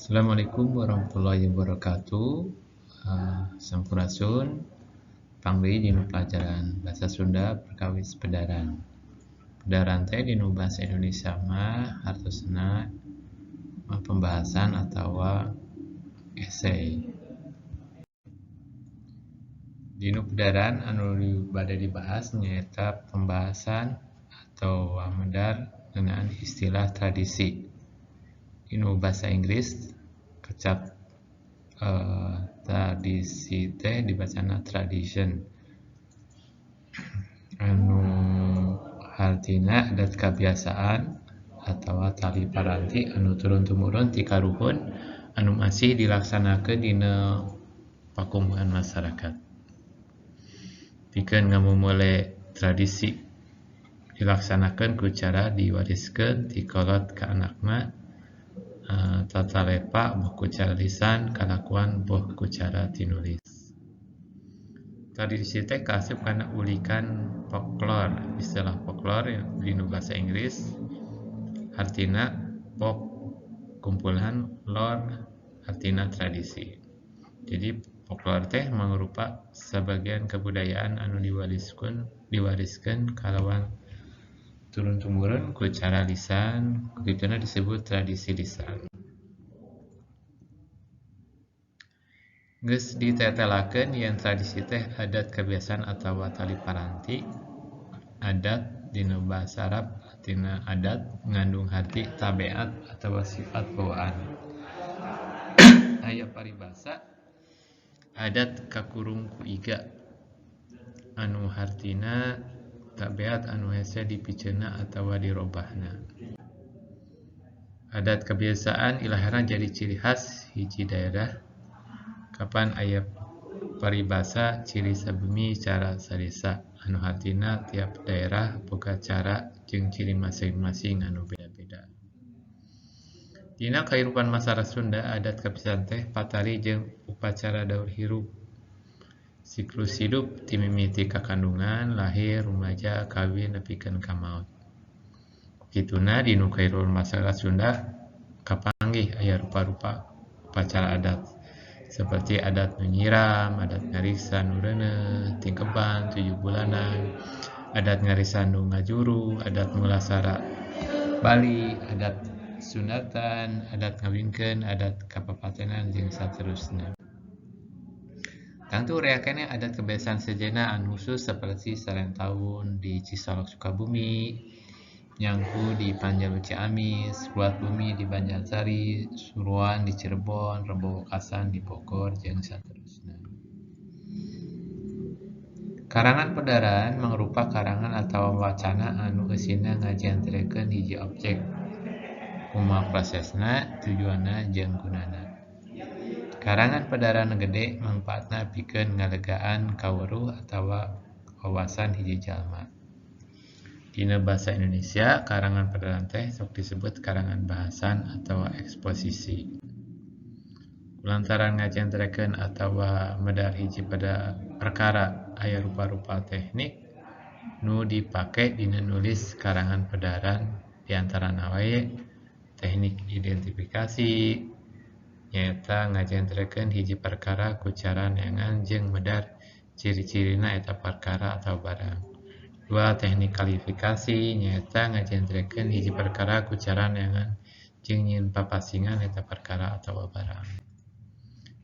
Assalamualaikum warahmatullahi wabarakatuh. Sampurasun. Tepang deui dina pelajaran Bahasa Sunda perkawis pedaran. Pedaran teh dina bahasa Indonesia mah hartosna pembahasan atawa esai. Dina pedaran anu bade dibahas nyaeta pembahasan atau medar ngeunaan istilah tradisi. Dina bahasa Inggris kecap tradisi teh dibacana tradition, anu hartina adat kabiasaan atawa tali paranti anu turun tumurun ti karuhun anu masih dilaksanakeun dina pakumpuhan masyarakat. Pikeun ngamumule tradisi dilaksanakeun ku cara diwariskeun ti kolot ka anakna, tatalepa boh ku cara lisan, kalakuan boh ku cara tinulis. Tradisi teh kaasup kana ulikan folklor. Istilah folklor dina bahasa Inggris hartina folk kumpulan, lore hartina tradisi. Jadi folklor teh mangrupa sabagian kabudayaan anu diwariskeun kalawan turun tumurun ku cara lisan, ku kituna disebut tradisi lisan. Geus ditetelakeun yen tradisi teh adat kabiasaan atawa tali paranti. Adat dina bahasa Arab artina adat, ngandung harti tabiat atawa sifat bawaan. Aya paribasa adat kakurung ku iga, anu hartina tabiat anu hese dipiceunna atawa dirobahna. Adat kebiasaan ilahana jadi ciri khas hiji daerah. Kapan aya paribasa ciri sabumi cara sadesa, anu hartina tiap daerah boga cara jeung ciri masing-masing anu beda-beda. Dina kahirupan masyarakat Sunda, adat kebiasaan teh patali jeung upacara daur hirup. Siklus hidup ti mimiti kakandungan, lahir, rumaja, kawin nepikeun ka maot. Kituna dina kahirupan masyarakat Sunda kapanggih aya rupa-rupa upacara adat seperti adat nu nyiram, adat ngariksa nu reuneuh, tingkeban, tujuh bulanan, adat ngariksa nu ngajuru, adat mulasara Bali, adat sunatan, adat ngawinkeun, adat kapapatenan jeung saterusna. Tangtu rea keneh adat kebiasaan sejenna anu khusus seperti Saren Taun di Cisolok Sukabumi, Nyangku di Panjalu Ciamis, Ruat Bumi di Banjarsari, Suruan di Cirebon, Rebo Wekasan di Bogor jeung saterusna. Karangan pedaran mangrupa karangan atawa wacana anu eusina ngajentrekeun hiji objek, kumaha prosesna, tujuanna jeung gunana. Karangan pedaran gede mangpaatna pikeun ngalegaan kaweruh atawa wawasan hiji jalma. Dina bahasa Indonesia, karangan pedaran teh sok disebut karangan bahasan atawa eksposisi. Kulantaran ngajentrekeun atawa medar hiji pada perkara aya rupa-rupa teknik nu dipake dina nulis karangan pedaran, diantarana wae teknik identifikasi nyaeta ngajentrekeun hiji perkara ku cara neangan jeung medar ciri-cirina eta perkara atawa barang. Dua, teknik kalifikasi nyaeta ngajentrekeun hiji perkara ku cara neangan jeung nyieun papasingan eta perkara atawa barang.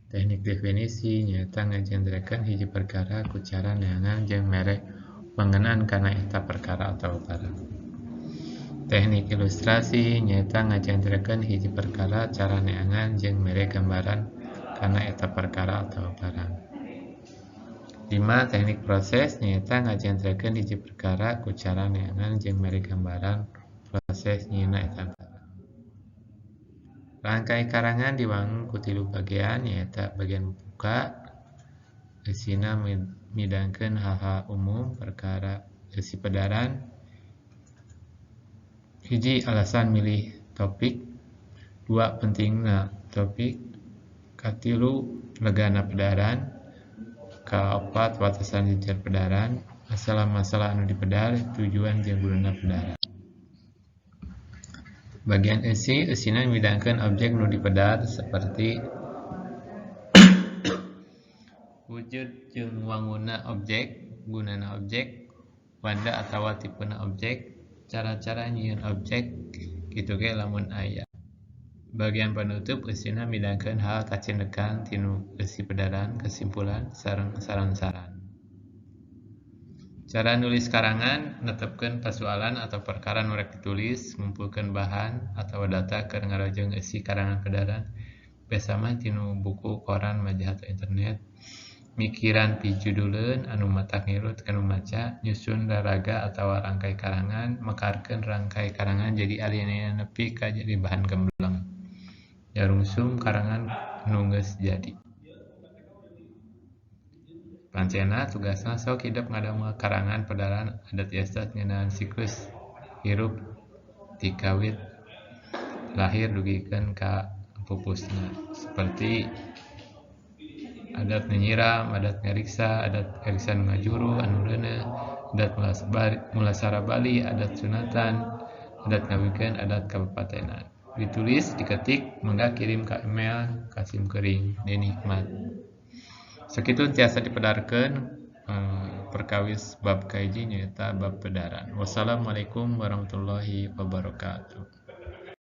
Teknik definisi nyaeta ngajentrekeun hiji perkara ku cara neangan jeung mere wangenan kana eta perkara atawa barang. Teknik ilustrasi nyaeta ngajentrekeun hiji perkara cara neangan jeung mere gambaran kana eta perkara atawa barang. 5. Teknik proses nyaeta ngajentrekeun hiji perkara ku cara neangan jeung mere gambaran proses nyieunna eta barang. Rangkai karangan diwangun ku tilu bagian nyaeta bagian pembuka eusina midangkeun hal-hal umum perkara eusi pedaran. Hiji, alasan milih topik. Dua, pentingna topik. Katilu, legana pedaran. Kaopat, watesan jejer pedaran. Masalah-masalah anu dipedar, tujuan jeung gunana pedaran. Bagian eusi, eusina midangkeun objek nu dipedar seperti wujud jeung wangunna objek, gunana objek, wanda atawa tipena objek, cara-cara nyieun objek, kitu ge lamun aya. Bagian panutup eusina midangkeun hal kacindekan tinu eusi pedaran, kesimpulan, sareng saran-saran. Cara nulis karangan, netepkeun pasualan atau perkara nu rek ditulis, ngumpulkeun bahan atawa data keur ngarojong eusi karangan pedaran, biasa mah tinu buku, koran, majalah atau internet, mikiran pijuduleun anu matak ngirut ka nu maca, nyusun raraga atawa rangkay karangan, mekarkeun rangkay karangan jadi alinea nepi ka jadi bahan gembleng. Nyarungsum karangan nu geus jadi. Pancena tugasna sok hidep ngadamel karangan pedaran adat istiadat ngeunaan siklus hirup ti kawit lahir dugikeun ka pupusna, seperti adat nyiram, adat ngariksa nu ngajuru anu reuneuh, adat mulasara bali, adat sunatan, adat ngawinkeun, adat kabupatenan. Ditulis, diketik, mangga kirim ka email ka simkuring Deni Hikmat. Sakitu tiasa dipedarkeun perkawis bab kahiji nyaeta bab pedaran. Wassalamualaikum warahmatullahi wabarakatuh.